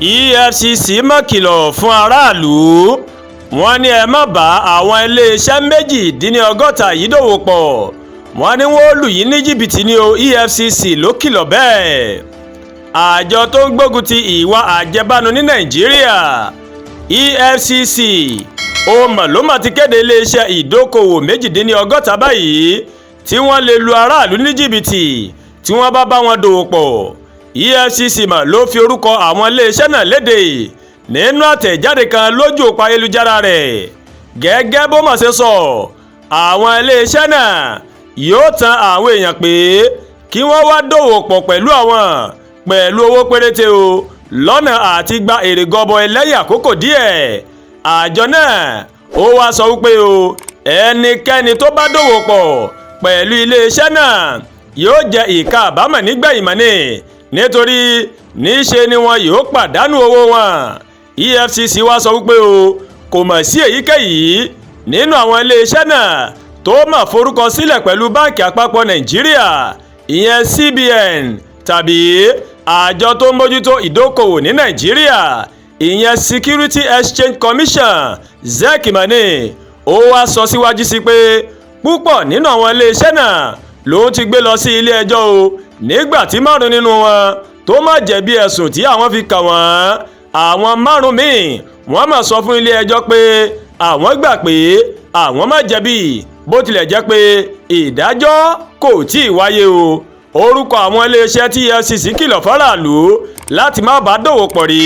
EFCC mà kìlọ̀ fún aráàlú, wọ́n ní ẹ má bá àwọn iléeṣẹ́ 68 yìí dòwò pọ̀. Wọ́n ní wọ́n lù yín ní jìbìtì ní o. EFCC ló kìlọ̀ bẹ́ẹ̀. Àjọ tó ń gbógun ti ìwà àjẹbánu ní Nàìjíríà, EFCC, ó mọ̀ ló mà ti kéde iléeṣẹ́ ìdókòwò 68 báyìí tí wọ́n lè lu aráàlú ní jìbìtì tí wọ́n bá bá wọn dòwò pọ̀. EFCC mà ló fi orúkọ àwọn iléeṣẹ́ náà léde nínú àtẹ̀jáde kan lójú òpó ayélujára rẹ̀. Gẹ́gẹ́ bó mà ṣe sọ, àwọn iléeṣẹ́ náà yóò tan àwọn èèyàn pé kí wọ́n wá dòwò pọ̀ pẹ̀lú àwọn pẹ̀lú owó péréte o, lọ́nà àti gba èrè gọbọi lẹ́yìn àkókò díẹ̀. Àjọ náà ó wá sọ wípé o, ẹnikẹ́ni tó bá dòwò pọ̀ pẹ̀lú iléeṣẹ́ náà yóò jẹ ìka àbámọ̀ nígbẹ̀yìn mọ́ni, nítorí níṣe ni wọn yóò pàdánù owó wọn. EFCC wá sọ wípé o, kò mọ̀ sí èyíkéyìí nínú àwọn iléeṣẹ́ náà tó mà forúkọ sílẹ̀ pẹ̀lú Báńkì Àpapọ̀ Nàìjíríà, ìyẹn CBN, tàbí àjọ tó ń mójútó ìdókòwò ní Nàìjíríà, ìyẹn Security Exchange Commission, SEC money. Ó wá sọ síwájú sí pé púpọ̀ nínú àwọn iléeṣẹ́ náà ló ti gbé lọ sí ilé ẹjọ́ o, nígbà tí márùn nínú wọn tó má jẹ̀bi ẹ̀sùn tí àwọn fi kàn wọ́n. Àwọn márùn míì, wọ́n mà sọ fún ilé ẹjọ́ pé àwọn gbà pé àwọn má jẹ̀bi, bó tilẹ̀ jẹ́ pé ìdájọ́ kò tí ì wáyé o. Orúkọ àwọn iléeṣẹ́ tí EFCC kìlọ̀ fáráàlú láti má bàa dòwò pọ̀ rí: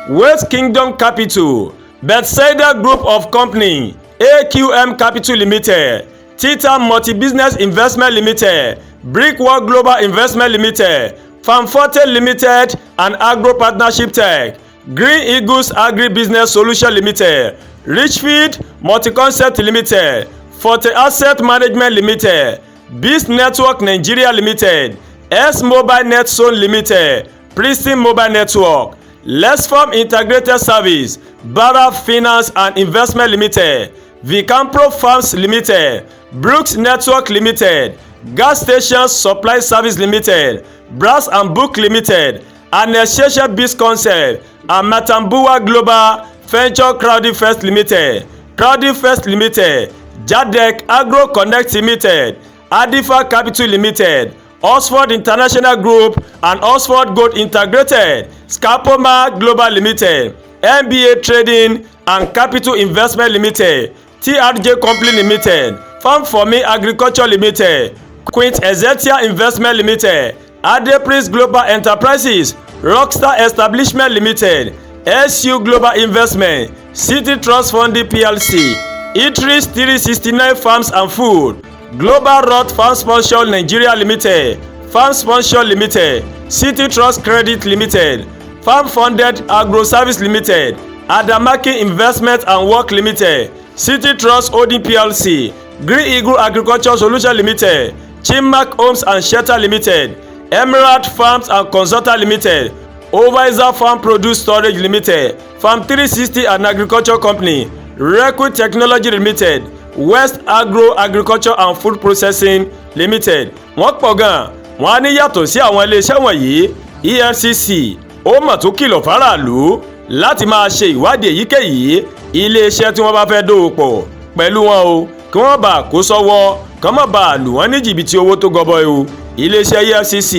West Kingdom Capital, Bethsaida Group of Company, AQM Capital Limited, Titan Multi-Business Investment Limited, Brickwork Global Investment Limited, Farmforte Limited and Agro Partnership Tech, Green Eagles Agri-Business Solution Limited, Richfield Multi-Concept Limited, Forte Asset Management Limited, Biz Network Nigeria Limited, S Mobile Net Zone Limited, Pristine Mobile Network, Lexform Integrated Service, Bara Finance and Investment Limited, Vicampro Farms Limited, Brooks Network Limited, Gas Station Supply Service Limited, Brass and Book Limited, Anexation Biz Concept and Matambuwa Global Venture Crowdy First Limited, Crowdy First Limited, Jadec Agro Connect Limited, Adifa Capital Limited, Oxford International Group and Oxford Gold Integrated, Scapoma Global Limited, NBA Trading and Capital Investment Limited, TRJ Company Limited, Farm for Me Agriculture Limited, Quint Exetia Investment Limited, Adepris Global Enterprises, Rockstar Establishment Limited, SU Global Investment, City Trust Funding PLC, Idris 369 Farms and Food, Global Roth Farm Sponsor Nigeria Limited, Farm Sponsor Limited, City Trust Credit Limited, Farm Funded Agro Service Limited, Adamaki Investment and Work Limited, City Trust Holding PLC, Green Eagle Agriculture Solution Limited, Chimac Homes and Shelter Limited, Emerald Farms and Consultant Limited, Oviza Farm Produce Storage Limited, Farm 360 and Agriculture Company, Requi Technology Limited, West Agro Agriculture and Food Processing Limited. Wọ́n pọ̀ gan-an. Wọ́n á ní yàtọ̀ sí àwọn iléeṣẹ́ wọ̀nyí, EFCC ó mà tó kìlọ̀ fáráàlú láti máa ṣe ìwádìí èyíkéyìí iléeṣẹ́ tí wọ́n bá fẹ́ dòwò pọ̀ pẹ̀lú wọn o, kí wọ́n bá kó sọ́wọ́, kán má bàa lù wọ́n ní jìbìtì owó tó gọbọi o. Iléeṣẹ́ EFCC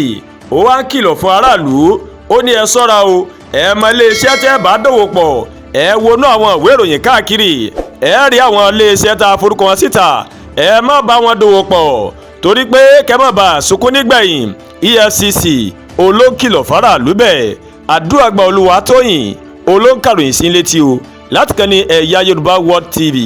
ó wá ń kìlọ̀ fún aráàlú, ó ní ẹ ṣọ́ra o, ẹ mọ iléeṣẹ́ tẹ́ bá dòwò pọ̀. Ẹ wọnú àwọn ìwé ìròyìn káàkiri, ẹ rí àwọn iléeṣẹ́ tá a forúkọ wọn síta. Ẹ má bá wọn dòwò pọ̀, torí pé kẹ́ má bàa sunkún nígbẹ̀yìn. EFCC olóńkìlọ̀ fáráàlú bẹ́ẹ̀. Àdúràgbà Olúwatóyìn olóńkàròyìn sí létí o láti kàn ní Ẹ̀yà Yorùbá World TV.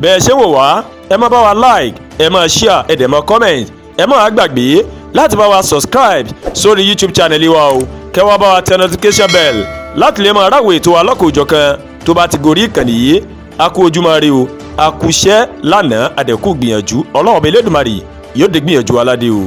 Bẹ́ẹ̀ ṣé wò wá, ẹ má bá wa like, ẹ má share, ẹ dẹ̀ má comment. Ẹ má gbàgbé láti bá wa subscribe sórí YouTube channel wa o, kẹ́ wá bá wa tẹ notification bell láti lè máa ráwọ̀ ètò alọ́kòòjọ̀kan tó bá ti gorí ìkànnì yìí. A kú ojúmọ́ ire o, a kú iṣẹ́ lánàá, àdẹ̀kù gbìyànjú. Ọlọ́run ọba Elédùmarè yóò dé gbìyànjú aládé o.